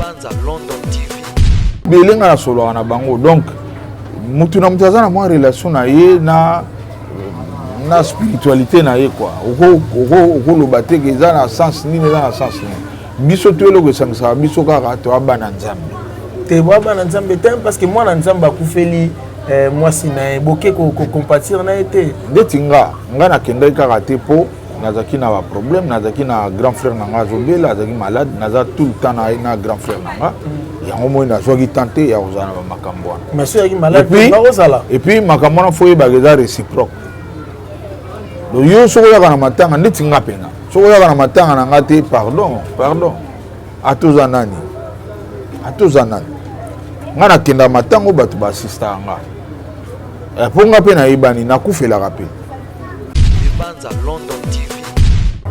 Banza London TV. Ebele nga nasololaka na bango donc mutu na mutu aza na mwa relation na ye na na spiritualité na ye kua okoloba te ke eza na sens nini, eza na sens nini. Biso to eloko esangisaka biso kaka toya bana Nzambe. Te, boya bana Nzambe te, parce que mwana Nzambe akufeli mwasi na ye, boke kocompatir na ye te. Ndeti nga nakendaki kaka te mpo nazalaki na baproblème, nazalaki na grand frère na nga azobela, azalaki malade, naza tout le temps na ye na grand frère na nga. Yango moi nazwaki temps te ya kozala na bamakambo wana. Mais soki azalaki malade, bakozala. Et puis makambo wana, faut oyebaka eza réciproque. Donc yo soki oyaka na matanga, ndeti nga mpenza, soki oyaka na matanga na nga te, pardon, pardon, ata oza nani, ata oza nani, nga nakenda matanga, bato baassistaka nga mpo nga mpe nayebani, nakufelaka mpe. Banza London TV.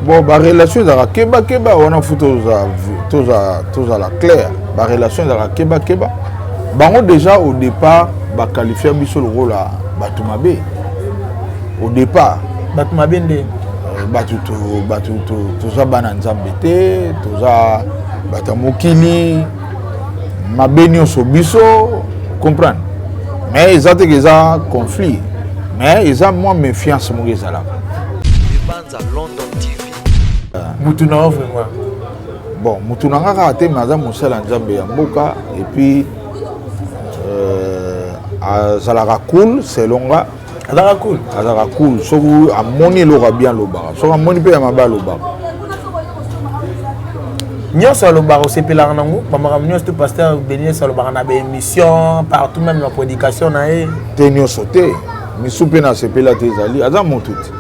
Bon, barelation ezalaka kebakeba wana, faut tozala clair. Barelation ezalaka kebakeba. Bango déjà au départ baqualifia biso lokola bato mabe au départ. Bato mabe nde? Bato toza bana Nzambe te, toza bato ya mokili mabe nyonso, biso comprendre. Mais eza teke eza conflit, mais eza mwa méfiance moko ezalaka. Banza London TV. Mutu na yo vraiment? Bon, mutu na nga kaka te, mais aza mosala ya Nzambe ya mboka et puis azalaka cool selon nga. Azalaka cool? Azalaka cool. Soki amoni eloko ya bien, alobaka. Soki amoni mpe ya mabe, alobaka. Nyonso alobaka, osepelaka nango? Bamakambo nyonso to pasteur Denis alobaka na baémission partout, même na prédication na ye? Te, nyonso te. Misu mpe nasepela te. Ezali aza motu te,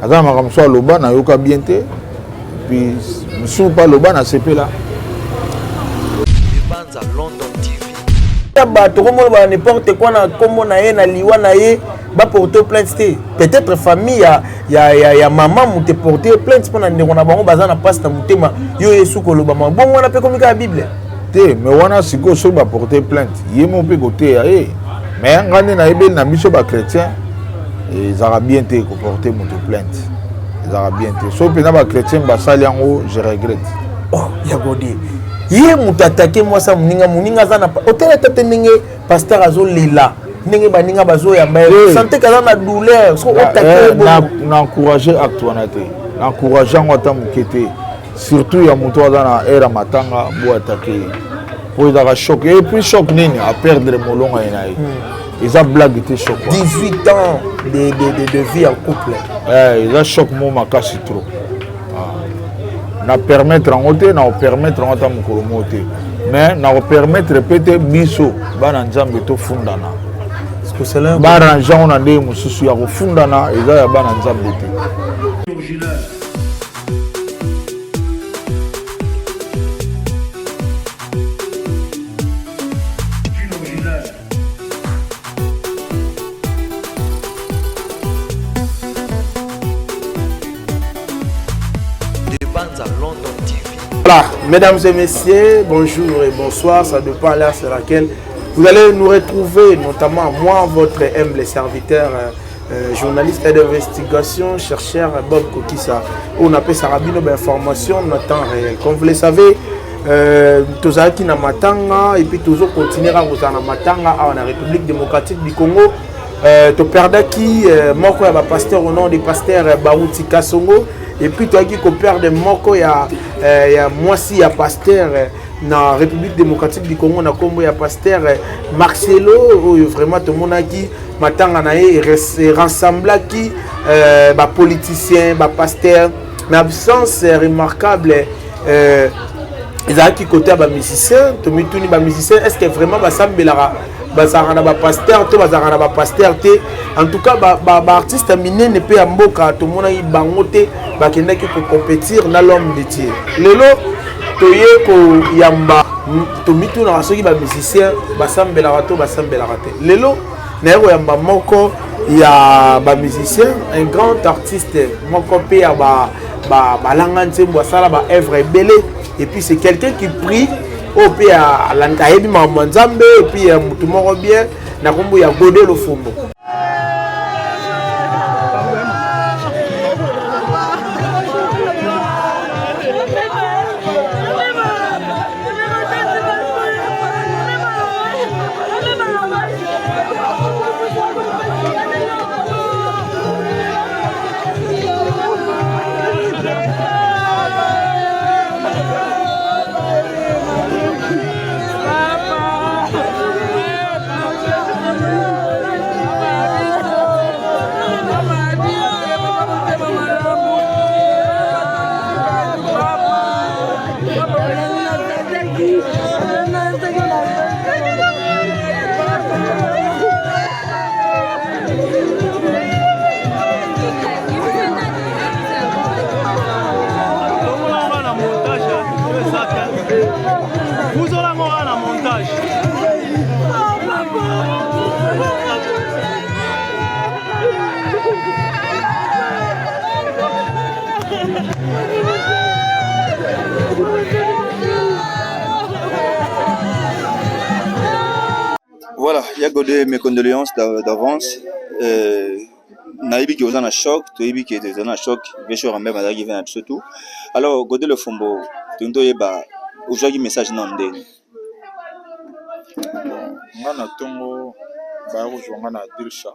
aza na makambo so aloba nayoka bien te, puis misu mpe aloba nasepela. Banza London TV. Bato komona ba n'importe quoi na nkombo na ye, na liwa na ye, baporte plainte te. Peut-être famille ya mama moto eporte plainte mpo na ndeko na bango, baza na mpasi na motema. Yo yesu koloba ma bongo wana mpe komi kaka Bible. Te, mais wana sikoyo soki baporte plainte, ye mo mpe koteya ye. Mais nga nde nayebeli na biso bachrétien, ezalaka bien te koporte moto plainte, ezalaka bien te. Soki mpenza bachrétien basali yango, je regrette. Oh, ya gode, ye moto atake mwasi ya moninga. Moninga aza na otala ata te ndenge pasteur azolela, ndenge baninga bazoyamba ye, sante kaza na douleur. Soki otake? Na encourage acte wana te, na encourage yango ata moke te, surtout ya moto aza na ere ya matanga, bo atake ye po ezalaka choc. Et puis choc nini aperdre molonga ye na ye, eza blague te, choc. 18 ans de vie en couple. Eza choc mo makasi trop. Na permettre yango te, na kopermettre yango ata mokolo moko te. Mais na kopermettre mpe te biso bana Nzambe tofundana, barange yango na ndenge mosusu ya kofundana, eza ya bana Nzambe te. Original. Original. Banza London TV. Voilà, mesdames et messieurs, bonjour et bonsoir, ça dépend à l'heure sur laquelle vous allez nous retrouver, notamment moi, votre humble serviteur, journaliste d'investigation, chercheur Bob Kokisa, on appelle Sarabino information en temps réel. Comme vous le savez, tozalaki na matanga et puis toujours continuer à kozala na matanga awa na République démocratique du Congo. Toperdaki moko ya bapasteur au nom de pasteur Bauti Kasongo et puis toyaki koperdre moko ya mwasi ya pasteur na République démocratique du Congo na nkombo ya pasteur Marcelo, oyo vraiment tomonaki matanga na ye rassemblaki bapoliticien, bapasteur, na absence remarquable ezalaki côté ya bamusicien. Tomituni, bamusicien est ce que vraiment basambelaka, bazalaka na bapasteur to bazalaka na bapasteur te? En tout cas, baartiste ba, ba minene mpe ya mboka, tomonaki bango te bakendaki kocompétir na l'homme de Dieu. Lelo toye koyamba, tomitunaka soki bamusicien basambelaka to basambelaka te. Lelo naye koyamba moko ya bamusicien, un grand artiste moko mpe ya balanga nzembo, asala baœuvre ebele et puis c'est quelqu'un qui prie, oyo mpe ayebi makambo ya Nzambe et puis ya motu moko bien na nkombo ya Gode Lofombo. Voilà, ya Gode, mes condoléances d'avance. Euh, nayebi ke oza na choc, toyebi ke oza na choc, Vesho Rambert azalaki ve na biso tout. Alors Gode Lofombo, tolingi toyeba ozwaki message na ndeni. Bon, nga na ntongo baya kozwa nga na dirsha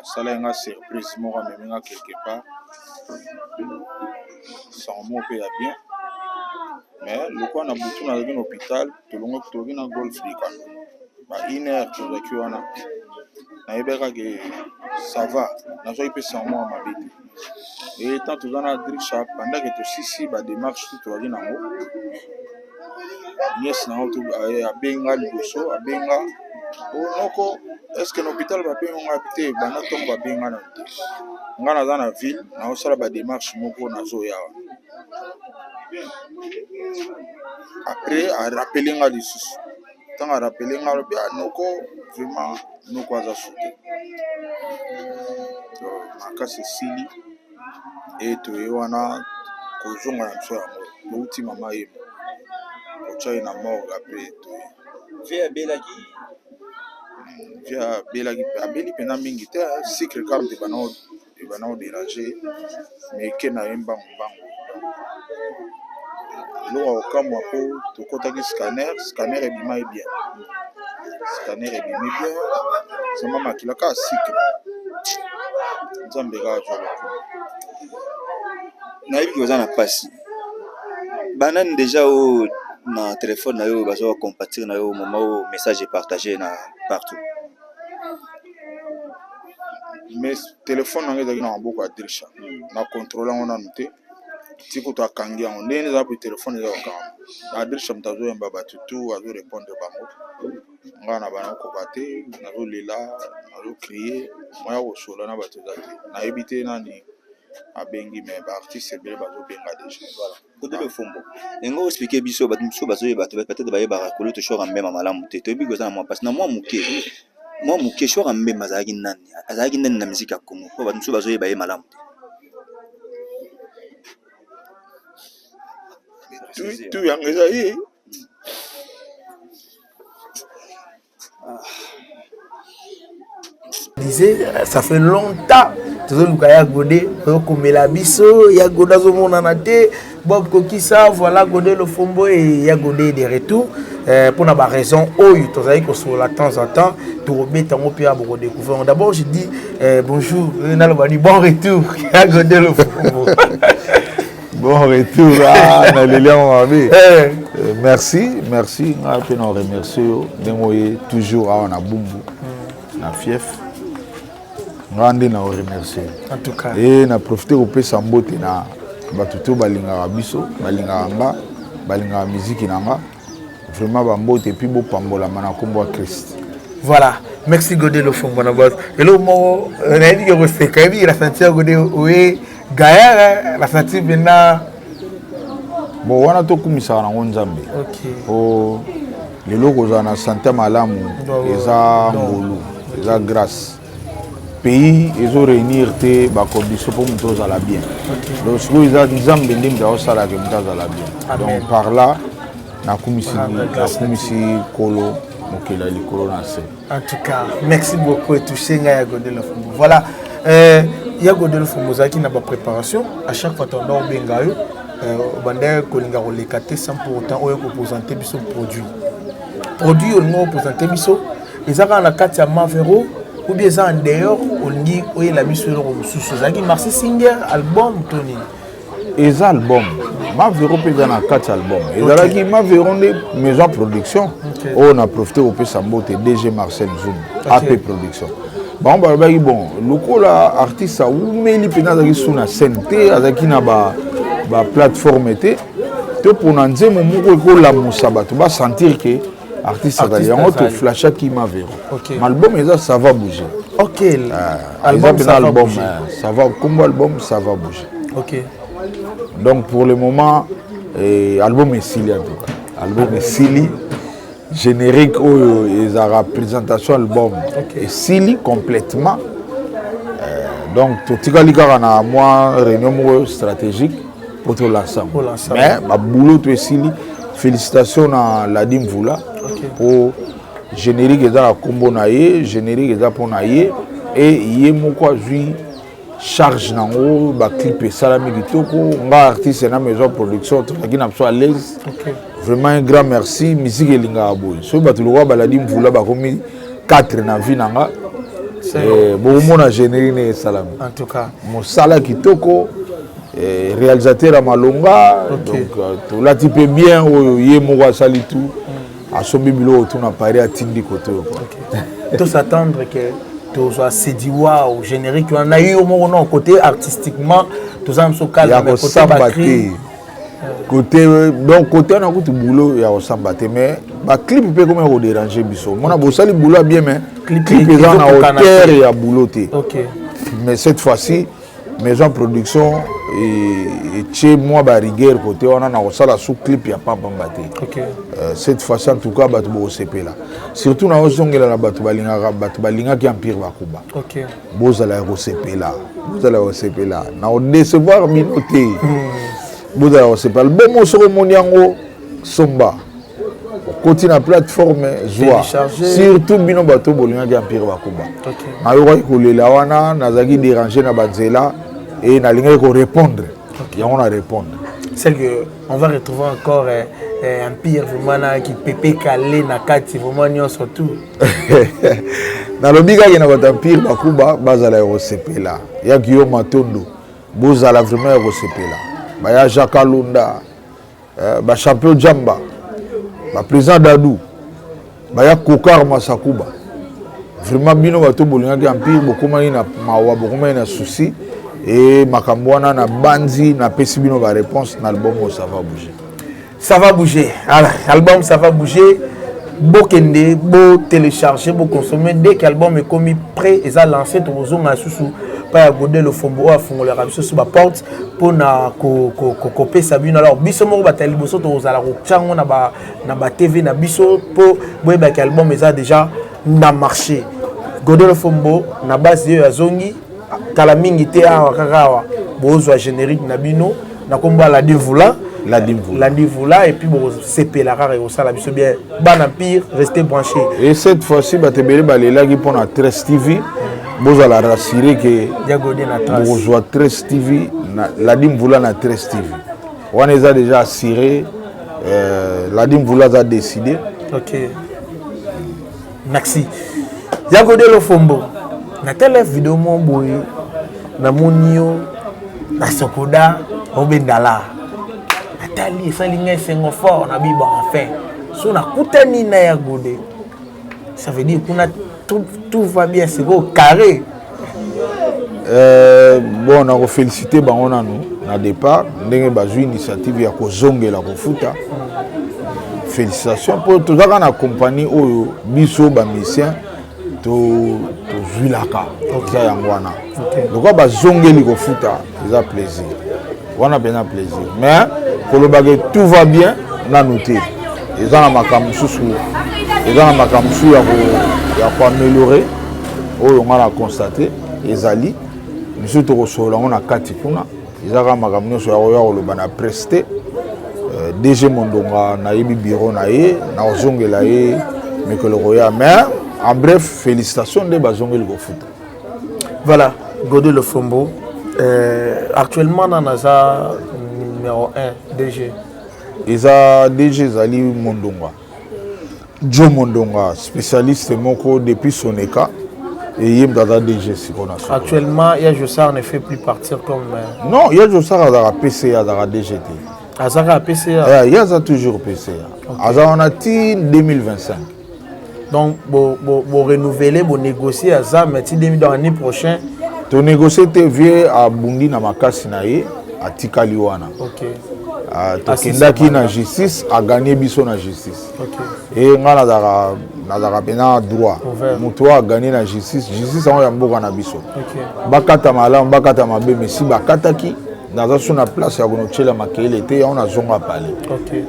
asalaki nga surprise moko amemi nga quelque part sango moko mpe ya bien mais lokola na butu nazalaki na hôpital tolongwaki tozalaki na golf likando ba une heure tozalaki wana nayebaki kaka ke ça va nazwaki mpe sango moko ya mabe te e tant toza na drisha pendant ke tosisi ba démarche tout tozalaki nango nièce na ngo abenga liboso abenga o noko est ce que na hôpital babenga nga te banda ntongo babenga nano te nga naza na ville naosala ba démarche moko nazoya wana après arapele nga lisusu ntango arapele nga alobi ah noko vraiment noko aza sote makasi esili e toye wana kozonga na biso yango touti mama yemo kotya ye na morgue apres toye vie abelaki vie abelaki abeli mpenza mingi te cycle kaka ebanda koderange mais eke na ye mbangu mbangu eloko ya kokamwa mpo tokɔtaki scanner scanner ebimaki bien scanner ebimi bien zama makila kaka cycle nzambe kaka azwa lokumu. Nayebi ke oza na mpasi banani deja oyo na telefone na yo baza kocompatir na yo moma oyo message epartage na partout. Mais telefone na nga ezalaki na maboko ya Drisha na controle yango nanu te ti kutu akangi yango ndenge eza pe telefone eza kokangama Adrisha moto azoyamba bato tout azo repondre bango nga na bana kokoka te nazolela nazo crie moya kosola na bato eza te nayebi te nani abengi mais ba artiste ebele bazobenga deja voilà. Kote Lofombo, ndenge o expliquer biso bato mosusu bazoyeba te peut-être bayebaka kulutu Shora Mbemba malamu te toyebi koza na mwa mpasi na mwa moke mwa moke Shora Mbemba azalaki nani azalaki nani na miziki ya Congo mpo bato mosusu bazoyeba ye malamu te. Tu yango eza ye. Disait, ça fait longtemps tozoluka ya gode oyokomela biso ya gode azomonana te bob kokisa voilà gode lofombo e ya gode de retour mpo na baraison oyo tozali kosolola temps en temps tokobeta yango mpe ya bokodécouvrir d'abord je dis bonjour naloba ni bon retour ya gode lofombo. Bon retour ah, na leli yango mabe. Merci, merci nga mpe na remercie yo ndenge oye toujours awa na Bumbu na fief nga nde na remercie en tout cas e na profite kopesa mbote na bato to balingaka biso balingaka nga balingaka miziki na nga vraiment bambote epuis bopambolama na nkombo ya Christ. Voilà, merci Godé Lofombo na boss. Hello moko nayebi ke koseka yebi na sentir Godé oye gaillard na sentir mpena bon wana tokumisaka nango nzambe po lelo kozala na sante malamu eza ngolu eza grâce pays ezo réunir te bacondition mpo moto ozala bien donc sikoyo eza nzambe nde moto azosalaka moto azala bien donc par là nakumisi nakumisi nkolo mokeli ya likolo na se. En tout cas, merci beaucoup et touché ngai ya Godé Lofombo. Voilà, ya Godé Lofombo ozalaki na ba préparation à chaque fois tanda obenga yo obanda kolinga koleka te sans pour autant oyo kopresente biso produit. Produit olingi opresente biso eza kaka na kati ya Mavero ou bien eza en dehors olingi oyela biso eloko mosusu ezalaki Marcy Singer album to nini? Eza album Mavero mpe eza na kati ya album ezalaki Mavero nde maison production oyo na profite kopesa mbote DG Marcel Zoum AP production bango balobaki bon lokola artiste awumeli mpenza azalaki su na scène te azalaki na ba plateforme te. Topona nzembo moko ekolamusa bato basentir ke artiste azali. Yango toflashaki Mavero. Album eza Ça va bouger. Eza mpena album Ça va, kombo album Ça va bouger. Donc pour le moment, eh, album esili. En tout cas, album esili, générique oyo ezalaka présentation album esili complètement. Donc totikali kaka na mwa réunion moko stratégique po tolansa, mais baboulot to esili. Félicitation na Ladi Mvula po générique eza na nkombo na ye, générique eza mpo na ye e ye moko azwi charge nango. Baclip esalami kitoko. Nga artiste na maison production tozalaki na biso à l'aise. Vraiment, un grand merci. Musique elingaka boye. Soki bato lokola baladi Mvula bakomi 4 na vie na nga, bokomona générique ndenge esalami. En tout cas. Mosala kitoko, réalisateur ya malonga. Donc tolati mpe bien oyo ye moko asali tout, asombi biloko tu na Paris, atindi kote oyo. To s'attendre que tozwa sedi wow générique wana na yo moko non, côté artistiquement toza biso calme. Ya kosamba te côté, donc côté wana kutu boulot ya kosamba te, mais baclip mpe komi ya kodéranger biso. Mona bosali boulot ya bien, mais clip eza na hauteur ya boulot te. Mais cette fois-ci, maison production etie mwa barigueur côté wana na kosala sous clip ya pampamba te. Cette fois-ci, en tout cas, bato bokosepela. Surtout na ozongela na bato balingaka, bato balingaki Empire Bakuba. Bozala ya kosepela, bozala ya kosepela, na kodécevoir bino te. Bozala ya kosepela. Album, soki omoni yango, somba, okoti na plateforme, zwa. Surtout bino bato bolingaki Empire Bakuba. Nayokaki kolela wana, nazalaki déranger na banzela e nalingaki korépondre yango, na répondre. C'est que on va retrouver encore Empire vraiment na ki pepe kale na kati, vraiment nyonso tout. Nalobi kaka na bato Empire Bakuba, bazala ya kosepela. Yaki yo matondo, bozala vraiment ya kosepela. Baya Jacques Alunda, bachampion Jamba, baprésident Dadu, baya Kokar Masakuba, vraiment bino bato bolingaki Empire, bokomaki na mawa, bokomaki na souci e makambo wana. Na banzi napesi bino baréponse na album oyo Ça va bouger. Ça va bouger. Alors, album Ça va bouger, bokende botélécharger, boconsommer. Dès que album ekomi prêt, eza lancé, tokozonga susu pa ya Godé Lofombo oyo afungolaka biso so baporte mpona kopesa bino. Alors biso moko bato ya liboso tokozala kotia yango na batv na biso mpo boyebaki album eza déjà na marché. Godé Lofombo na base oyo azongi kala mingi te awa, kaka awa bozwa générique na bino na kombo ya Ladi Mvula. Ladi Mvula. Ladi Mvula. Et puis bokosepela kaka, ekosala biso bien. Bana Empire, restez branchés. Et cette fois-ci, bato ebele balelaki mpona Tres TV. Bozala rassuré ke Ya Godé na Trace. Bokozwa Tres TV na Ladi Mvula na Tres TV wana, eza déjà assuré. Ladi Mvula aza décidé. Ok, merci Ya Godé Lofombo. Natala video mo boye, namoni yo na Sokoda obendala. Natali, esali ngai esengo fort na bibo. Enfin so nakutani na ya Godé, ça veut dire kuna tout, tout va bien sikoyo, carré. Bon, nakofélicité bango nanu na départ ndenge bazwi initiative ya kozongela kofuta. Félicitation, mpo tozaka na compagnie oyo biso bamusicien tozwilaka, eza yango wana. Lokola bazongeli kofuta, eza plaisir wana mpenza, plaisir. Mais kolobaka tout va bien nanu te. Eza na makambo mosusu, eza na makambo mosusu ya koaméliorer oyo nga na constate. Ezali misusu tokosolola yango na kati kuna. Eza kaka makambo nyonso ya koya koloba na presse te. DG Mondonga, nayebi bureau na ye, nakozongela ye mikolo koya. Mais en bref, félicitation nde bazongeli kofuta. Voilà, Godé Lofombo, actuellement na naza numéro 1 DG? Eza DG, ezali Mondonga, Jo Mondonga, spécialiste moko depuis Soneka. Eye moto aza DG sikoyo na Sokola. Actuellement, Ya Josar ne fait plus partir comme Non, ye Josar azalaka PCA, azalaka DG te. Azaka PCA? Eh, ye aza toujours PCA, aza wana ti 2025. Donc bo, bo, bo renouveler, bo négocier aza, mais ti 2000, dans l'année prochaine? Tonégocie te. Vie abundi na makasi na ye, atikali wana. Ah, tokendaki na justice, aganye biso na justice. E ngai nazalaka nazalaka mpena droit. Moto oyo aganye na justice, justice yango ya mboka na biso, bakata malamu, bakata mabe, mais si bakataki, naza so na place ya konotyela makele te, yango nazonga pale. Okay.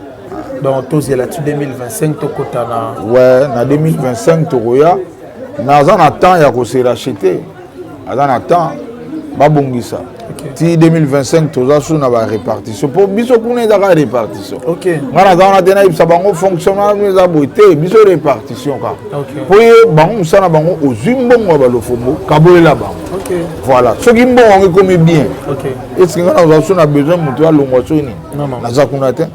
Donc tozela ti 2025 tokota na Ouais, na 2025 tokoya. Naza na temps ya kose racheter, aza na temps babongisa. Ti 2025 toza su na barépartition, mpo biso kuna ezaka répartition. Ngai naza wana te nayebisa bango fonctionnement eza boye te, biso répartition kaka, mpo ye bango mosala na bango, ozwi mbongo ya balofombo, kabolela bango. Voilà, soki mbongo yango ekomi bien, eske ngai naza so na besoin moto alongwa soki nini? Naza kuna te.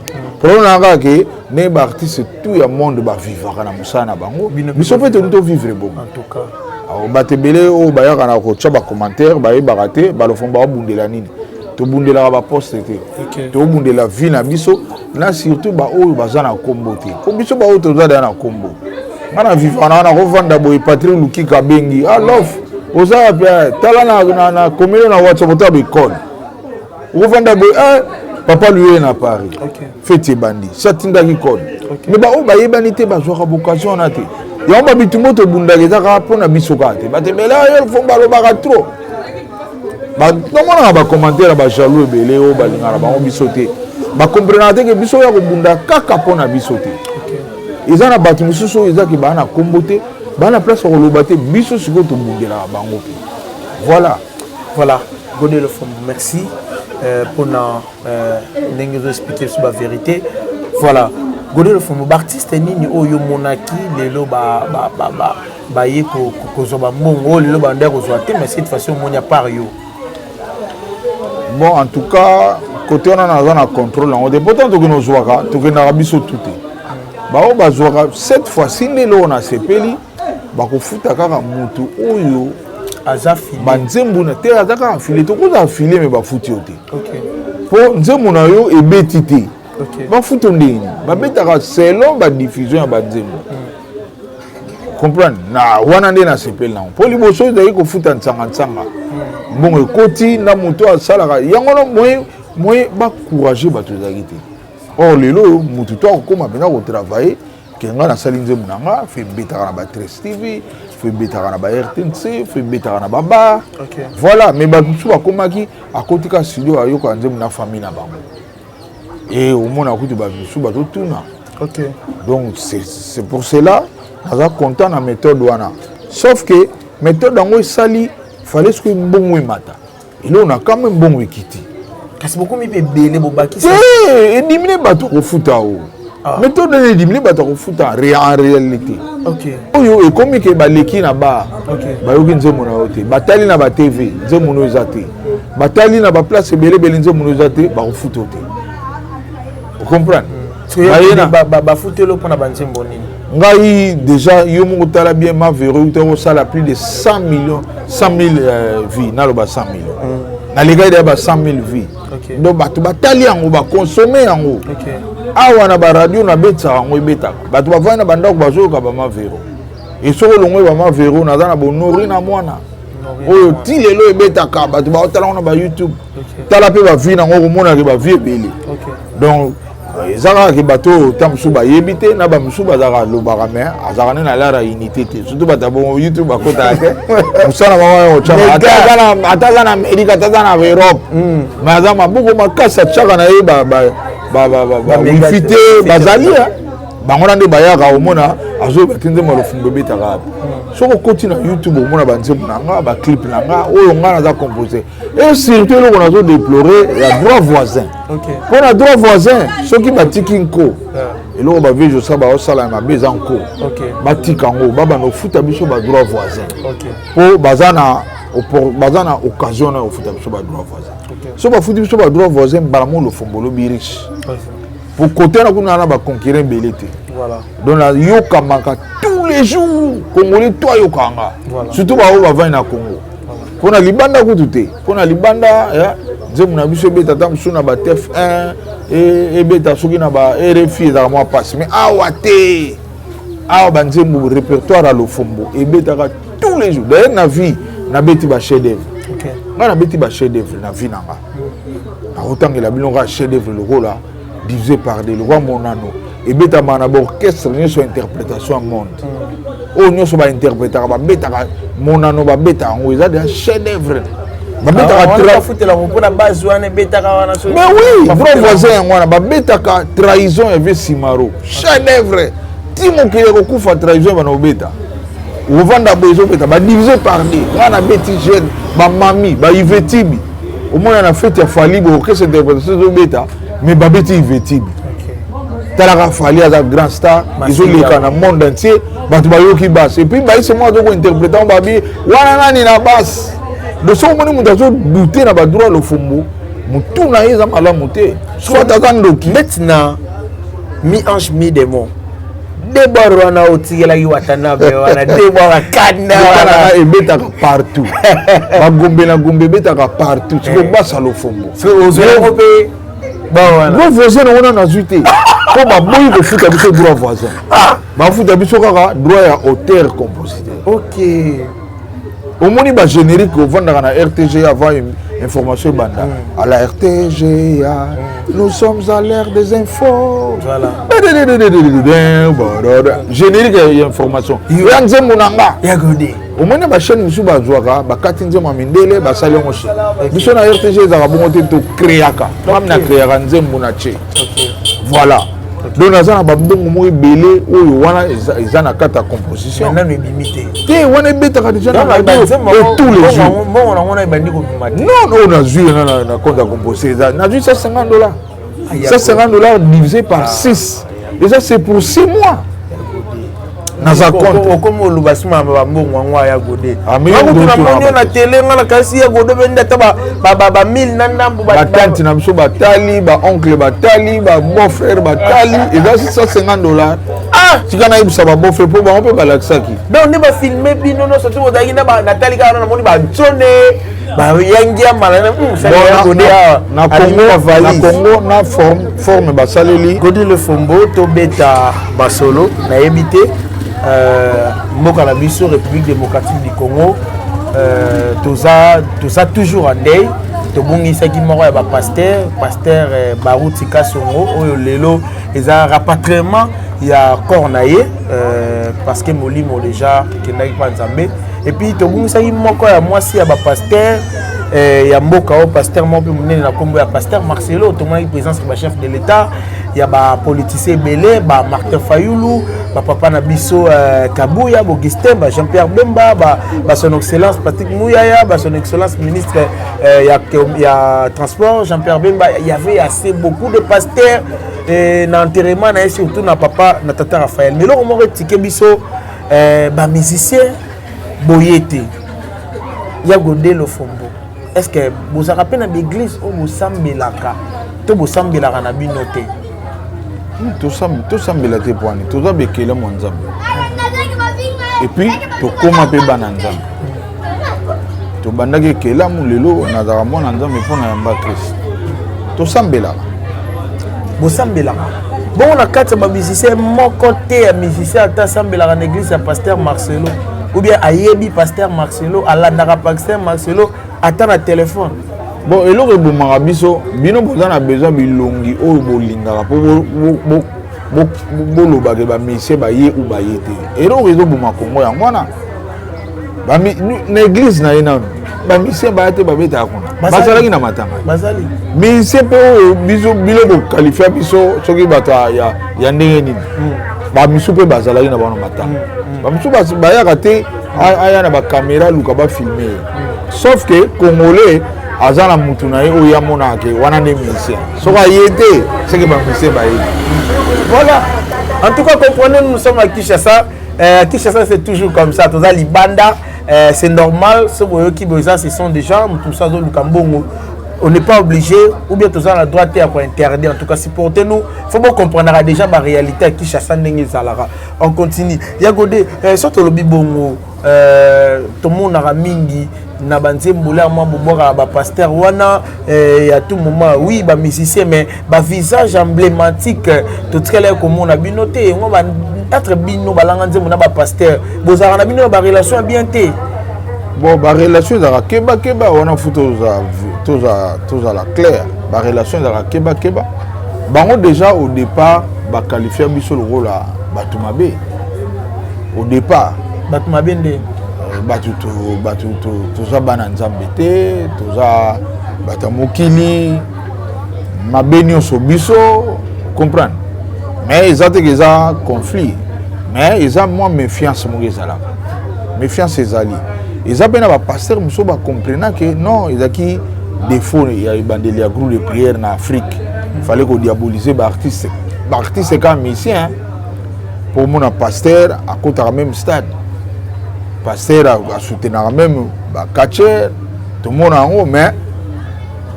Problème na kaka ke ne baartiste tout ya monde bavivaka na mosala na bango, biso mpe tolingi tovivre bongo. Bato ebele oyo bayaka na kotya bacommentaire bayebaka te balofombo babundela nini. Tobundelaka baposte te, tobundela vie na biso, na surtout baoyo baza na nkombo te, po biso baoyo toza deya na nkombo, nga na vivaka na nakovanda boye, Patrik Lukika abengi: "Ah, Lof, oza wapi? Tala na komeli na WhatsApp." Ota baekole okovanda boye, eh, papa luye na Paris, feti ebandi, si atindaki code. Mais baoyo bayebani te bazwaka vocation wana te. Yango babitumbo tobundaka eza kaka mpo na biso kaka te. Bato ebele oyo fo balobaka trop, namonaka bacommentaire ya bajaloux ebele oyo balingaka na bango biso te, bakomprenaka te ke biso oyo ya kobunda kaka mpo na biso te. Eza na bato mosusu oyo ezaki baa na nkombo te, baa na place ya koloba te, biso sikoyo tobundelaka bango mpe. Voilà. Voilà, Godé Lofombo, merci mpona ndenge ozoexplike biso bavérité. Voilà, Godé Lofombo, baartiste nini oyo omonaki lelo baye kozwa bambongo oyo lelo banda kozwa te, mais cette fois-ci omoni à part yo? Bon, en tout cas côté wana naza na contrôle yango te. Pourtant tokende ozwaka, tokendaka biso tu te. Bao bazwaka, cette fois-ci nde eloko nasepeli, bakofuta kaka motu oyo aza fili. Banzembo na te, aza kaka file. Tokozala file me bafuti yo te, mpo nzembo na yo ebeti te. Bafuta ndenge babetaka selon badiffusion ya banzembo, comprendre na wana nde nasepeli nango, mpo liboso ezali kofuta ntsanga-ntsanga, mbongo ekoti na moto asalaka yango na moye bacourage bato ezalaki te. Or lelo oyo motu to akokóma mpenza kotravaille ke ngai nasali nzembo na nga, fo ebetaka na ba 13 TV, fo ebetaka na ba RTNC, fo ebetaka na babar. Voilà. Mais bato mosusu bakomaki akotika studio, ayoka nzembo na famille na bango, e omona kutu bato mosusu bazotuna. Donc c'est pour cela naza content na méthode wana, sauf que méthode yango esali fallait soki mbongo emata, eloko na kamwe, mbongo ekiti. Kasi bokomi mpe ebele, bobakisa. Te, edimine bato kofuta o méthode wana edimine bato kofuta en réalité. Oyo ekomi ke baleki na bar, bayoki nzembo na yo te, batali na batv, nzembo no eza te, batali na baplace ebele ebele, nzembo no eza te, bakofuta yo te, ocomprendre? Bafuteli mpona banzembo nini? Ngai déjà, yo moko tala bien, ma vero uta kosala plus de 100 millions, 100 000 vues, naloba 100 millions, nalekaki deya ba 100 000 vues. Donc bato batali yango, bakonsome yango. Awa na baradio nabetisaka yango, ebetaka, bato bavandi na bandako bazoyoka bamavero. E soki olongwe bamavero, naza na bonori na mwana oyo ti lelo ebetaka, bato baotala ngo na bayoutube. Tala mpe bavues nango, okomonake bavues ebele. Donc eza kaka ke bato oyo ta mosusu bayebi te, na bamosusu bazalaka alobaka, mais azalaka nde na lara unité te, surtout bato ya bongo YouTube bakotaka te. Mosala bango ya kotyaka, ata aza na Amérique, ata aza na Europe, mais aza maboko makasi, atiaka na ye bawifi te. Bazali bango na nde bayaka omona azoyeba te nzembo ya Lofumbu ebetaka wapi. Soki okoti na YouTube, omona banzembo na nga, baclip na nga oyo nga naza composé. Et surtout eloko nazo déplore ya droit voisin, mpo na droit voisin, soki batiki nko eloko bavieux Josa baosala ya mabe eza nko, batika yango, babanda kofuta biso badroit voisin, mpo baza na occasion na kofuta biso badroit voisin. So bafuti biso badroit voisin, mbala mo Lofombo olobi riche, po kote na kuna na baconcurrent ebele te. Donc nayokamaka tous les jours, congolais to ayokanga, surtout baoyo bavandi na Congo. Mpo na libanda kutu te, mpo na libanda nzembo na biso ebeta ata mosusu na ba TF 1, ebeta soki na ba RFI, ezalaka mwa mpasi. Mais awa te, awa banzembo, répertoire ya Lofombo ebetaka tous les jours. D'ailleurs na vie nabeti ba chef d'œuvre, ngai nabeti ba chef d'œuvre na vie na nga. Nakotangela bino kaka chef d'œuvre lokola divisé par deux, lokola Monano ebetama na baorchestre nyonso ya interprétation ya monde. Oyo nyonso bainterprétaka, babetaka Monano, babetaka yango, eza deja chef d'œuvre. Babetaka bafutela mpona base wana ebetaka wana. Mais oui, droit voisin yango wana babetaka. Trahison ya vieux Simaro, chef d'œuvre ti mokili ekokufa. Trahison bana obeta, ovanda boye, ezobeta badivise par deux. Nga nabeti jeune, bamami baivetibi, omona na fête ya Fally, bo orchestre interprétation ezobeta, mais babeti Ivetibi. Talaka, Fally aza grand star, ezoleka na monde entier, bato bayoki basse et puis bayise moko aza kointerpréter ngo, babi wana nani na basse. Donc soki omoni moto azodouter na badroit Lofombo, motu na ye eza malamu te, soit aza ndoki. Neti na mi ange mi démon, debor wana otikelaki Watanabe wana, debor akanda wana. Ebetaka partout, bagombe na gombe ebetaka partout. Siko basa Lofombo. Ozwango mpe bawana. Droit voisin nango nano azwi te, mpo baboyi kofuta biso droit voisin. Bafuta biso kaka droit ya auteur compositeur. Omoni bagénérique, ovandaka na RTG avant information ebanda, à la RTGA, nous sommes à l'heure des infos. Voilà. Générique ya information ya nzembo na nga. Ya Gode. Omoni bachaîne mosusu bazwaka, bakati nzembo ya mindele, basali yango. Che biso na RTG ezalaka bongo te, tocréaka. Ngami na créaka nzembo na che. Voilà, donc naza na babongo moko ebele oyo wana eza na kati ya composition. Nano ebimi te. Te, wana ebetaka déjà na radio et tous les jours. Mbongo nango na ebandi kobima te. Non, oyo nazwi na compte ya composé, eza nazwi 150 $. 150 $ divisé par 6, eza, c'est pour 6 mois naza compte. Okomi oloba nsima ya bambongo yango ya Gode. Ah, mais yo Namoni ndoto yo na tele, nga na kasi ya Gode mpe ata ba 1000 na ndambo. Batante na biso batali, baoncle batali, babeau frère batali, eza 650 $. Tika nayebisa babeau frère mpo bango mpe balakisaki. Donc nde bafilme bino nyonso ti bozalaki na natali kaka namoni bantsone bayangi ya mala na Bon, Gode awa. Na Congo, na Congo na forme basaleli. Godi Lofombo, tobeta basolo. Nayebi te, mboka na biso République démocratique du Congo, toza toujours en deuil. Tobongisaki moko ya bapasteur, pasteur Baruti Kasongo, oyo lelo eza rapatriement ya corps na ye, parce que molimo déjà ekendaki mpa Nzambe. Et puis tobongisaki moko ya mwasi ya bapasteur ya mboka oyo, pasteur moko mpe monene na nkombo ya pasteur Marcelo. Tomonaki présence ya bachef de l'État, ya bapoliticien ebele, bamartin Fayulu, bapapa na biso Kabuya Augustin, ba Jean Pierre Bemba, ba son excellence Patrick Muyaya, ba son excellence ministre ya transport Jean Pierre Bemba. Il y avait assez beaucoup de pasteurs na enterrement na ye, surtout na papa na tata Raphaël. Mais eloko moko etike biso bamusicien boye te ya Gode Lofombo, est ce que bozalaka mpe na baeglise oyo bosambelaka to bosambelaka na bino te? Tosambela te pwani toza bekele mwa Nzambe et puis tokóma mpe bana Nzambe. Tobandaki ekelamu, lelo nazalaka mwana Nzambe mpo na yamba Krist. Tosambelaka. Bosambelaka bongo na kati ya bamusicien, moko te ya musicien ata asambelaka na église ya pasteur Marcelo ou bien ayebi pasteur Marcelo, alandaka pasteur Marcelo ata na telefone? Bon, eloko ebomaka biso, bino boza na besoin bilongi oyo bolingaka mpo bolobaka bamusicien baye ou baye te. Eloko ezoboma Kongo yango wana. Na église na ye nano bamusicien baya te, babetaka kuna, bazalaki na matanga. Bazali. Musicien mpe oyo biso bino boqualifier biso soki bato ya ndenge nini, bamisu mpe bazalaki na bango na matanga. Bamisu bayaka te, aya na bacaméra, aluka bafilmer ye. Sauf que Congolais aza na mutu na ye oyo amonaka ke wana nde musicien. Soki aye te, seke bamusicien baye. Voilà, en tout cas, comprenez, nous sommes à Kinshasa. Kinshasa, c'est toujours comme ça. Toza libanda, c'est normal. Ce boyoki boza, ce sont des gens, tout ça, azoluka mbongo. On n'est pas obligé ou bien toza na droit te ya kointerdire. En tout cas, supportez nous, faut bon comprendre déjà ba réalité ya Kinshasa ndenge ezalaka. On continue. Ya Gode, so tolobi bongo, tomonaka mingi na banzembo ya mwa bobwakaka bapasteur wana ya tout moment. Oui, bamusicien, mais bavisage emblématique totikali komona bino te. Yango entre bino balanga nzembo na bapasteur, bozalaka na bino na barelation ya bien te? Bon, barelation ezalaka kebakeba wana, fu tozala clair. Barelation ezalaka kebakeba. Bango déjà au départ baqualifia biso lokola bato mabe au départ. Bato mabe nde? Bato bato toza bana Nzambe te, toza bato ya mokili, mabe nyonso biso, comprendre. Mais eza te ke eza conflit, mais eza mwa méfiance moko ezalaka. Méfiance ezali, eza mpe na bapasteur mosusu bacomprena ke non, ezalaki défaut ya ebandeli ya groupe de prière na Afrique, fallait kodiaboliser baartiste, baartiste kaka musicien. Mpo omona pasteur akotaka même stade, pasteur asoutenaka même bacatcheur, tomona yango. Mais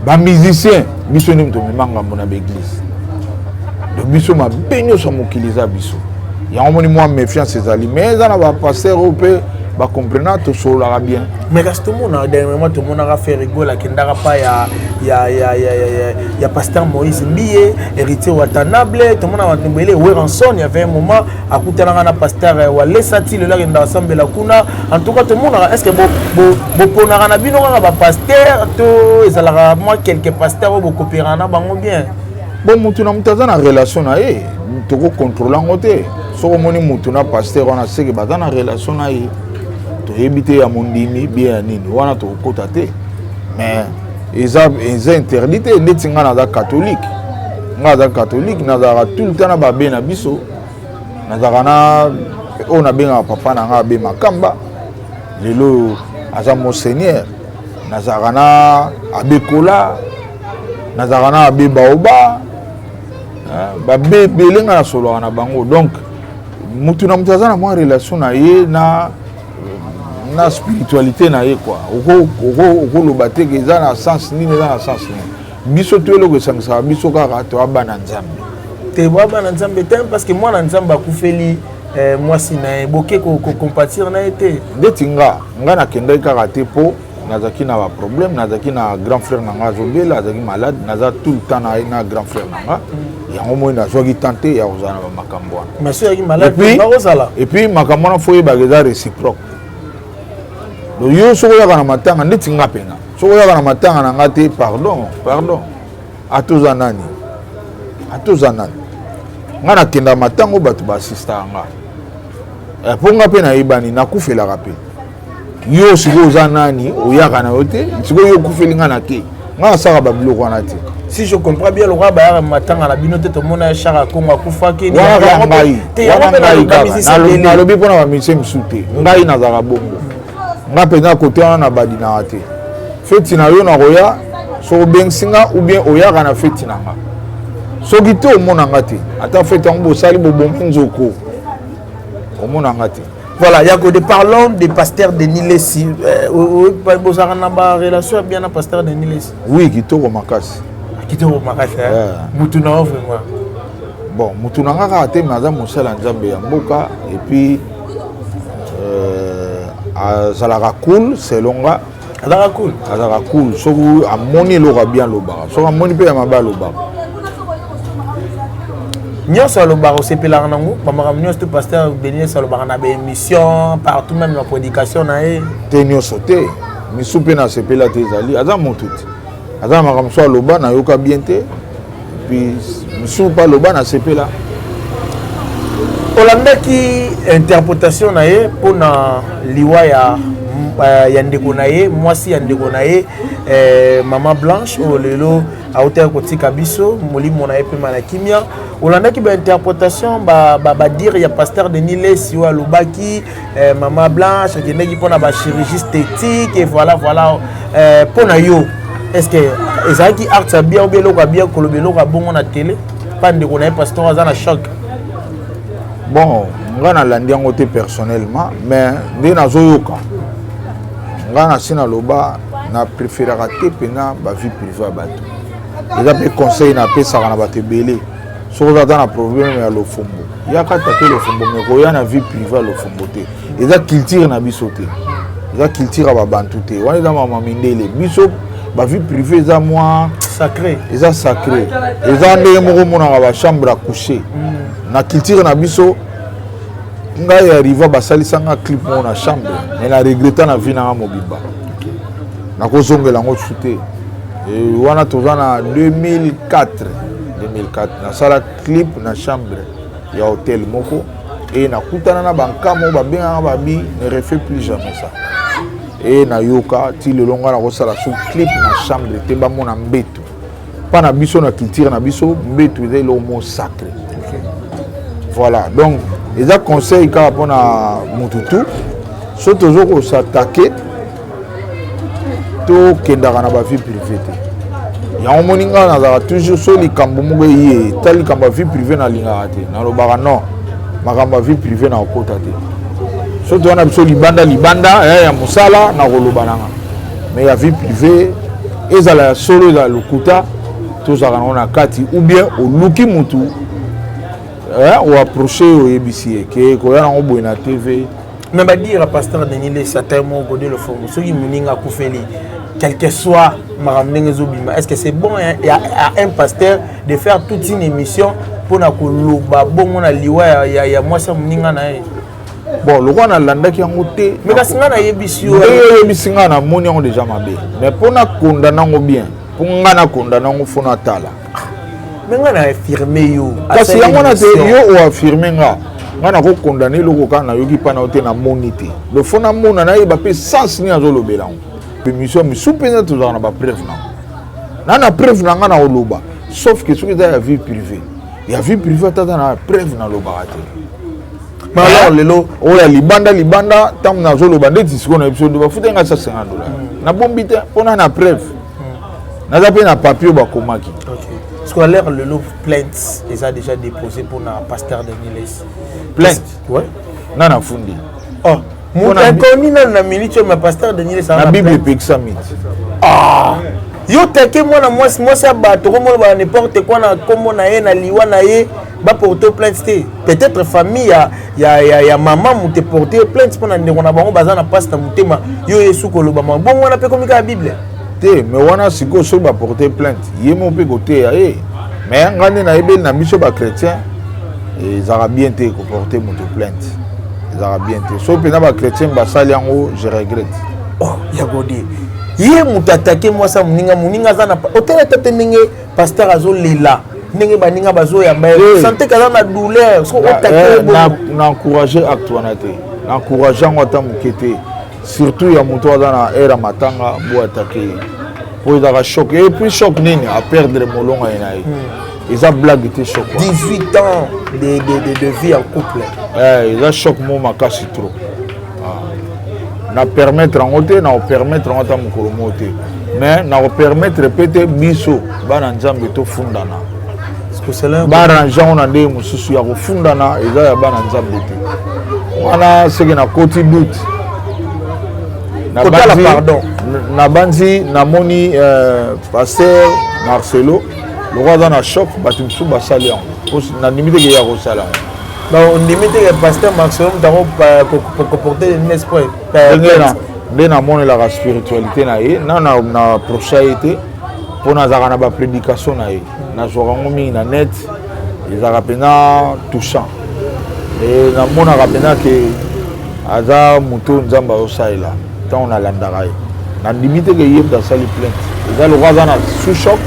bamusicien, biso nde tomema ngambo na baeglise. Donc biso mabe nyonso ya mokili eza biso. Yango moni mwa méfiance ezali, mais eza na bapasteur oyo mpe bacomprena, tosololaka bien. Mais kasi tomona dernièrement, tomonaka Ferre Gola akendaka pa ya pasteur Moïse Mbiye, Héritier Watanabe, tomona bato ebele. Werrason, y avait un moment akutanaka na pasteur Walesa, ti lelo akendaka asambela kuna. En tout cas tomonaka, est ce que boponaka na bino kaka bapasteur to ezalaka mwa quelque pasteur oyo bokopéraka na bango bien? Bon, mutu na mutu aza na relation na ye, tokocontrôle yango te. Soki omoni mutu na pasteur wana, seke baza na relation na ye. Toyebi te ya mondimi bien ya nini wana, tokokota te. Mais eza interdit te. Ndeti ngai naza catholique, ngai aza catholique, nazalaka tout le temps na babe na biso. Nazalaka na oyo nabengaka papa na ngai, abe Makamba, lelo aza monseigneur. Nazalaka na abe Kola, nazalaka na abe Baoba, babe ebele ngai nasololaka na bango. Donc mutu na mutu aza na mwa relation na ye na spiritualité na ye quoi. Okoloba te ke eza na sens nini, eza na sens nini. Biso to eloko esangisaka biso kaka toya bana Nzambe. Te, boya bana Nzambe te, parce que mwana Nzambe akufeli mwasi na ye, boke kocompatir na ye te. Ndeti nga nakendaki kaka te mpo nazalaki na baproblème. Nazalaki na grand frère na nga azobela, azalaki malade. Naza tout le temps na grand frère na nga. Yango moi nazwaki temps te ya kozala na bamakambo wana. Mais soki azalaki malade, bakozala. Et puis makambo wana, faut oyebaka eza réciproque. Donc yo soki oyaka na matanga, ndeti nga mpenza, soki oyaka na matanga na nga te, pardon, pardon, ata oza nani, ata oza nani, nga nakendaka matanga oyo bato baasistaka nga, mpo nga mpe nayebani, nakufelaka mpe. Yo sikoyo oza nani, oyaka na yo te? Sikoyo yo okufeli, nga na te, nga nasalaka babiloko wana te. Si je comprends bien, lokwa bayaka matanga na bino te. Tomona Chaka Kongo akufaki. Wana kaka ngai, wana ngai kaka nalobi mpona bamusicien mosusu te. Ngai nazalaka bongo, nga mpenza kote wana nabadinaka te. Feti na yo nakoya soki obengisi nga ou bien oyaka na feti na nga. Soki te, omona nga te. Ata feti yango bosali, bobomi nzoko, omona nga te. Voilà, Ya Gode, parlons de pasteur Denis Lessi. Bozalaka na ba relation bien na pasteur Denis Lessi? Oui, kitoko makasi. Kitoko makasi, hein? Yeah. Mutu na yo vraiment. Bon, mutu na nga kaka te, mais aza mosala ya Nzambe ya mboka et puis azalaka cool selon nga. Azalaka cool. Azalaka cool. Soki amoni eloko ya bien, alobaka. Soki amoni mpe ya mabe, alobaka. Nyonso alobaka, osepelaka nango? Bamakambo nyonso to pasteur Denis alobaka na baémission partout, même na prédication na ye? Te, nyonso te. Misu mpe nasepela te. Ezali aza motu te, aza na makambo so aloba nayoka bien te, puis misu mpe aloba nasepela. Olandaki interprétation na ye mpona liwa ya ndeko na ye, mwasi ya ndeko na ye, mama Blanche, oyo lelo autaki kotika biso, molimo na ye pema na kimia. Olandaki bainterprétation, badire ya pasteur Denis Lesi oyo alobaki mama Blanche akendaki mpona bachirurgie esthétique et voilà voilà. Mpo na yo, est ce que ezalaki acte ya bien obi eloko ya bien koloba eloko ya bongo na télé mpa ndeko na ye pasteur aza na choc? Bon, nga nalandi yango te personnellement, mais nde nazoyoka, nga nasi naloba, na préféraka te mpena bavie privée ya bato. Eza mpe conseil napesaka na bato ebele: soki oza ata na problème ya Lofombo, yaka tate Lofombo, mais koya na vie privée ya Lofombo te. Eza culture na biso te, eza culture ya babantu te. Wana eza mama mindele. Biso bavie privée eza mwa sacré. Eza sacré, eza ndenge moko omonaka bachambre à coucher na culture na biso. Ngai arriva, basalisanga clip moko na chambre, mais na regretta na vie nanga mobimba, nakozongela yango su te. Wana toza na 2004, 2004 nasala clip na chambre ya hotel moko e nakutana na bankama oyo babengaka babi ne refait plus jamais ça. E nayoka ti lelo ngai nakosala su clip na chambre te, bamona mbeto. Mpa na biso, na culture na biso, mbeto eza eloko moko sacré. Voilà, donc eza conseil kaka mpona motu tu. So tozo kosatake, tokendaka na bavie privé te. Yango omoni ngai nazalaka toujours, so likambo moko eye ta likambo ya vie privé, nalingaka te, nalobaka non, makambo ya vie privé na kokota te. So toza na biso libanda libanda ya mosala, nakoloba nanga, mais ya vie privée, ezala ya solo, ezala lokuta, tozalaka nango na kati. Ou bien oluki mutu, oapproche, oyebisi ye ke koya nango boye na TV. Mais badire pasteur Denis Lessie, ata moko Godé Lofombo, soki moninga akufeli, quel que soit makambo ndenge ezobima, est ce que c'est bon à un pasteur de faire toute une émission mpona koloba bongo na liwa ya mwasi ya moninga na ye? Bon, lokola nalandaki yango te. Mais kasi ngai nayebisi yo. Ndenge oyebisi ngai, namoni yango déjà mabe, mais mpo nakondana yango bien, mpo ngai nakondana yango, fo natala. Mais ngai na affirme yo. Kasi yango wana te, yo oaffirme nga, ngai nakokondana eloko kaka nayoki mpa na yo te, namoni te. Le fo namona, nayeba mpe sens nini azolobela yango. Émission misu mpenza, tozalaka na bapreuve nango, na preuve na ngai na koloba, sauf que soki eza ya vie privée, ya vie privée, ata na preuve nalobaka te. Mais alors lelo oyo ya libanda libanda, ntango nazoloba ndeti sikoyo na biso, bafuta ngai 150 dollar, nabombi te mpona na preuve, naza mpe na papier oyo bakomaki. Parce que l'heure lelo, plainte eza déjà déposé pour na pasteur Denis Lessie. Plainte? Ouais. Nga nafundi. Oh, moto akoni nanu na minute oyo, ma pasteur Denis Lessie. Na Bible epekisa miti. Ah, yo teke mwana mwasi, mwasi ya bato, komona ba n'importe quoi na kombo na ye, na liwa na ye, baporte plainte te. Peut-être famille ya mama moto eporte plainte mpo na ndeko na bango baza na mpasi na motema. Yo yesu koloba ma bongo wana mpe komi kaka Bible. Te, mais wana sikoyo soki baporte plainte, ye mo mpe koteya ye. Mais ngai nde nayebeli na biso bachrétien, ezalaka bien te koporte moto plainte, ezalaka bien te. Soki mpenza bachrétien basali yango, je regrette. Oh, ya Godé, ye moto atake mwasi ya moninga, moninga aza na otala ata te ndenge pasteur azolela, ndenge baninga bazoyamba ye, sante kaza na douleur, soki otake. Na encourage acte wana te, na encourage yango ata moke te, surtout ya moto aza na ere ya matanga. Bo atake ye po ezalaka choc. Et puis choc nini aperdre molonga ye na ye, eza blague te, choc. 18 ans de vie en couple. Eza choc mo makasi trop. Na permettre yango te, na kopermettre yango ata mokolo moko te. Mais na kopermettre mpe te biso bana Nzambe tofundana, barange yango na ndenge mosusu ya kofundana. Eza ya bana Nzambe te wana. Seke nakoti doute. Kotala pardon. Nabanzi namoni pasteur Marcelo lokola aza na choc, bato mosusu basali yango, nandimi teke ya kosala yango. Ondimi teke pasteur Marcelo moto ako koporte n'est pas? Nde namonelaka spiritualité na ye, na approche ye te, mpo nazalaka na baprédication na ye, nazwaka yango mingi na net, ezalaka mpenza touchant. E namonaka mpenza ke aza moto oyo Nzambe azosalela. Ntango nalandaka ye, nandimi te ke ye moto asali plainte. Eza lokola aza na sous choc,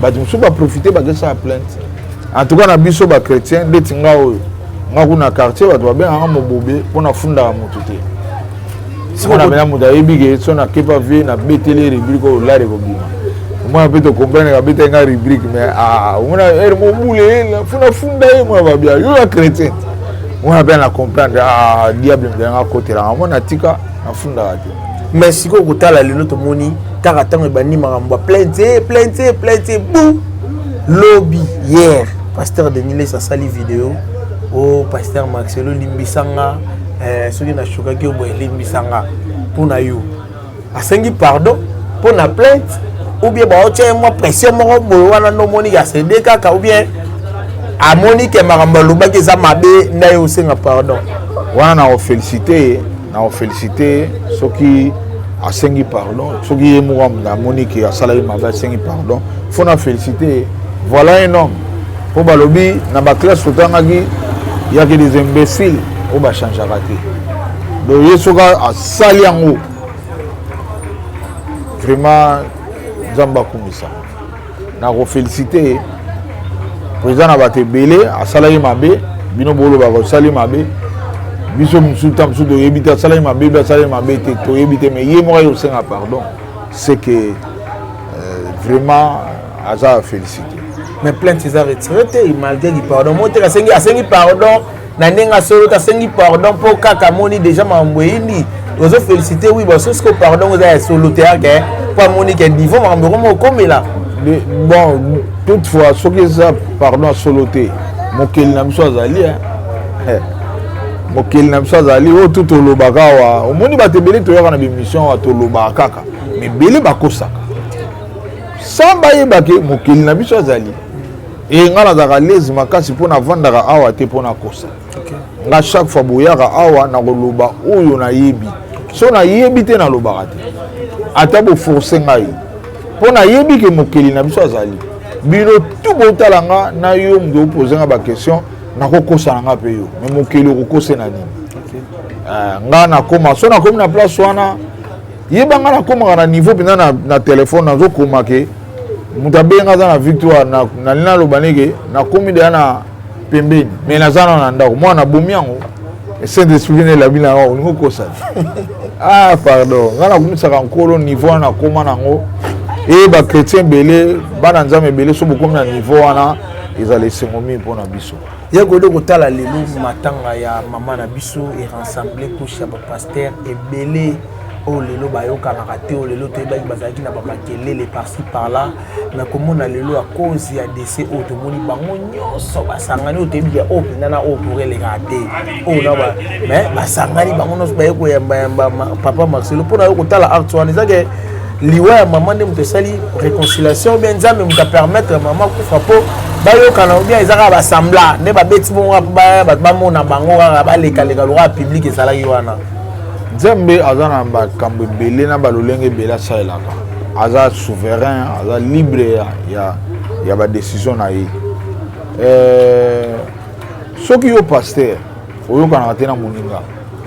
bato mosusu baprofite, bakesala plainte. En tout cas na biso bachrétien, ndeti nga oyo, nga kuna quartier bato babengaka mobobe mpo nafundaka motu te. Mona mena moto ayebi ke so nakepa vie, nabeteli rubrique oyo, lare kobima. Omona mpe tocomprendre, abetaki nga rubrique, mais omona ere mobule funa funda ye. Mona babia yo ya chrétien, omona mpe na comprendre diable moto yanga akotelanga. Omona tika, nafundaka te. Mais sikoyo kotala lelo, tomoni kaka ntango ebandi makambo ya plainte, plainte, plainte, bu lobi, hier, pasteur Denis Lessie asali video: o pasteur Marcelo, limbisanga soki nashokaki yo boye, limbisanga mpo na yo. Asengi pardon mpo na plainte, ou bien baotia ye mwa pression moko boye wana nde omoni asede kaka, ou bien amoni ke makambo alobaki eza mabe nde ye osenga pardon? Wana na ofélicité ye, na ofélicité ye soki asengi pardon. Soki ye moko amoni ke asalaki mabe, asengi pardon, fo na félicité ye. Voilà un homme. Mpo balobi na baclasse totangaki, yaki des imbéciles oyo bachangeaka te. Donc ye soki asali yango, vraiment Nzambe akumisa. Nakofélicite ye président na bato ebele asalaki mabe, bino bolobaka osali mabe, biso mosusu ta mosusu toyebi te asalaki mabe mpe asalaki mabe te, toyebi te, mais ye moko aye kosenga pardon, c'est que vraiment aza félicité. Mais plainte eza retiré te malgré ki pardon mo te, asengi pardon na ndenge asolo te, asengi pardon mpo kaka amoni déjà makambo eyindi. Ozofélicité, oui, baso siko pardon eza ya solo te ake mpo amoni ke niveau makambo ekoma okomela. Bon, toutefois soki eza pardon ya solo te, mokeli na biso azali, mokeli na biso azali. Oyo tu tolobaka awa, omoni bato ebele toyaka na bémission awa, tolobaka kaka, mais ebele bakosaka sans bayebake mokeli na biso azali. E nga nazalaka lese makasi mpo navandaka awa te mpo nakosa. Nga chaque fois boyaka awa, nakoloba oyo nayebi. So nayebi te, nalobaka te, ata boforce ngai, mpo nayebi ke mokeli na biso azali. Bino tu botala nga na yo moto opose nga baquestion, nakokosa na nga mpe yo, mais mokeli okokose na nini? Nga nakoma, so nakomi na place wana, yeba nga nakomaka na niveau mpenza na telefone, nazokoma ke moto abenga aza na victoire, nalingi naloba neke nakomi deya na pembeni, mais naza nano na ndako. Mwana nabomi yango, Saint Esprit nde elabi na yango, olingi okosa te. Ah pardon, ngai nakomisaka Nkolo niveau wana nakóma nango. E bachrétien ebele, bana Nzambe ebele, so bokomi na niveau wana, ezala esengo mingi mpona biso. Ya Gode, kotala lelo matanga ya mama na biso erassemble couche ya bapasteur ebele oyo lelo bayokanaka te, oyo lelo toyebaki bazalaki na bamakelele par-ci par-là, mais komona lelo ya cause ya décès oyo, tomoni bango nyonso basangani. Oyo toyebi ya oyo mpenza na oyo pour elekaka te oyo na ba, mais basangani bango nyonso, baye koyambayamba papa Marcelo. Mpona yo kotala acte wana, eza ke liwa ya mama nde moto esali réconciliation, bien Nzambe moto apermettre mama kufa mpo bayokana, ou bien eza kaka basambla nde babeti bongo mpo bato bamona bango kaka balekaleka lokola public ezalaki wana? Nzambe aza na makambo ebele na balolenge ebele asalelaka. Aza souverain, aza libre ya badécision na ye. Soki yo pasteur oyokanaka te na moninga,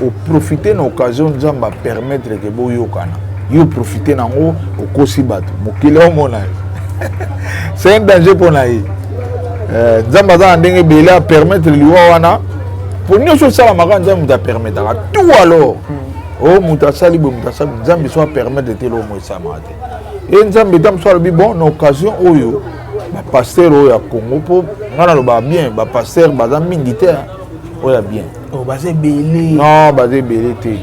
oprofite na occasion Nzambe apermettre ke boyokana, yo profite nango, okosi bato, mokili omona ye, c'est un danger mpo na ye. Nzambe aza na ndenge ebele apermettre liwa wana po nyonso osalamaka, Nzambe moto apermetaka tout. Alors o moto asali boye, moto asali, Nzambe so apermettre te, eloko mo esalamaka te. E Nzambe ta mosu alobi: bon, na occasion oyo bapasteur oyo ya Congo, mpo ngai nalobaka bien, bapasteur baza mingi te oyo ya bien. Oh, baza ebele. Non, baza ebele te.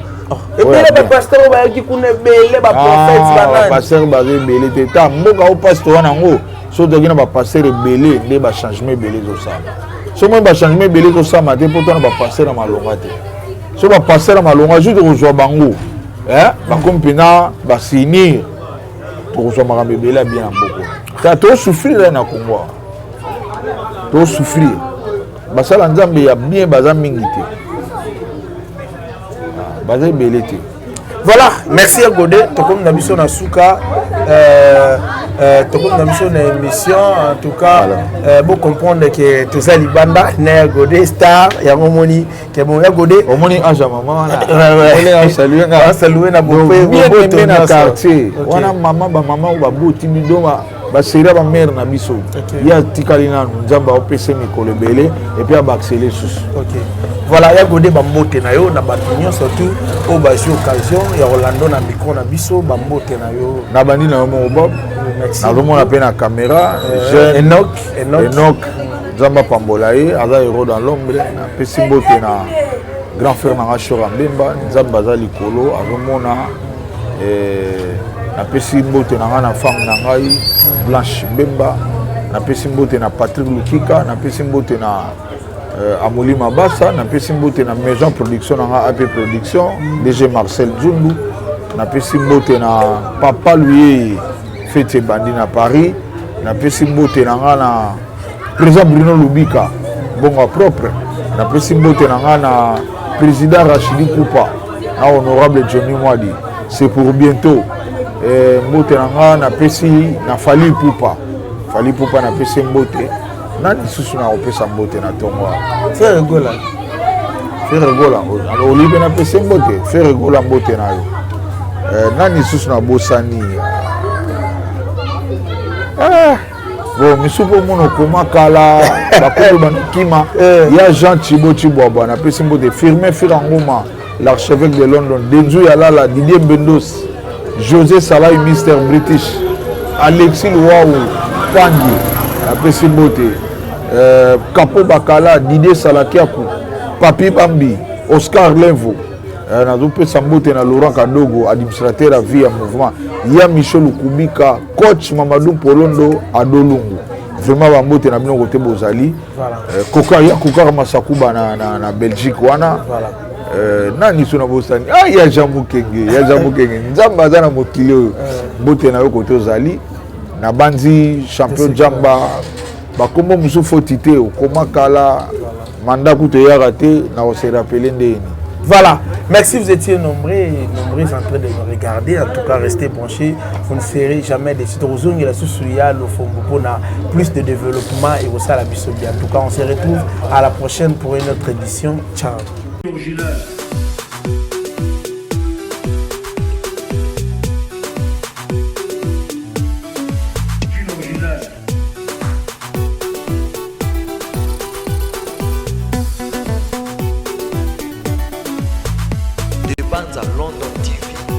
Ebele, bapasteur oyo bayaki kuna ebele, baprophète banani. Bapasteur baza ebele te. Ta mboka oyo pasteur wana yango, so toki na bapasteur ebele nde bachangement ebele ezosala. So moi bachangement ebele ezosalama te mpo tona bapasteur ya malonga te. So bapasteur ya malonga ju tokozwa bango, bakomi mpena basinir, tokozwa makambo ebele ya bien na mboka. Ta tosouffrir na Congo awa, tosouffrir. Basala Nzambe ya bien baza mingi te, baza ebele te. Voilà, merci ya Gode. Tokomi na biso na suka, tokomi na biso na émission. En tout cas, voilà. Bocomprendre ke toza libanda na ya Gode star yango, omoni ke bon, ya Gode. Omoni age ya mama wana, asalue na bope na quartier wana, mama, bamama oyo baboti bido, baseria, bamare na biso. Ye atikali nanu, Nzambe aopesa mikolo ebele et puis abakisele lisusu. Voilà, ya Gode, bambote na yo na bato nyonso tu oyo bazwi occasion ya kolanda na micro na biso, bambote na yo. Na bandi na yo moko Bob, nazomona mpe na caméra jeune Enok. Enok, Nzambe apambola ye, aza héros dans l'ombre. Napesi mbote na grand frère nanga Shora Mbemba, Nzambe aza likolo azomona. Napesi mbote na ngai na femme na ngai Blanche Mbemba, napesi mbote na Patrick Lukika, napesi mbote na Amoli Mabasa, napesi mbote na maison production na ngai AP Production, DG Marcel Nzundu, napesi mbote na papa Luyeye, fete ebandi na Paris, napesi mbote na ngai na président Bruno Lubika, mbongo propre, napesi mbote na ngai na président Rachidi Kupa na honorable Johnny Mwadi, c'est pour bientôt. Mbote na ngai napesi na Fali Pupa, Fali Pupa napesi mbote. Na lisusu na kopesa mbote na ntongo awa. Ferre Gola. Ferre Gola, oli mpe napesi mbote. Ferre Gola, mbote na yo. Nani lisusu nabosani? Ah, bon misu mpo omona okoma kala bakomi banokima eh. Ya Jean Chibo Chibwabwa, napesi mbote Firmin Firangoma, l'archevêque de London, Denzu Yalala, Didier Mbendos, José Salai, Mister British, Alexis Luau Pangi, napesi mbote Kapo Bakala, Didier Salakiaku, Papi Bambi, Oscar Lenvo. Nazopesa mbote na Laurent Kadogo, administrateur ya vie ya mouvement ya Michel Lukubika, coach Mamadou Polondo Adolungu. Vraiment bambote na bino kote bozali. Kokar ya Kokar Masakuba na Belgique wana. Nani so na bosani? Ah, ya Jean Mukenge, ya Jean Mukenge, Nzambe aza na mokili oyo. Mbote na yo kote ozali. Na banzi champion Jamba, bakombo mosusu foti te, okoma kala, manda kutu eyaka te na kose rappeler ndeni. Voilà, merci, vous étiez nombreux et nombreux en train de nous regarder. En tout cas, restez branchés, vous ne serez jamais déçus. Tozongi la Susuya, le Fombo, plus de développement et au la Bisobia. En tout cas, on se retrouve à la prochaine pour une autre édition. Ciao. Original.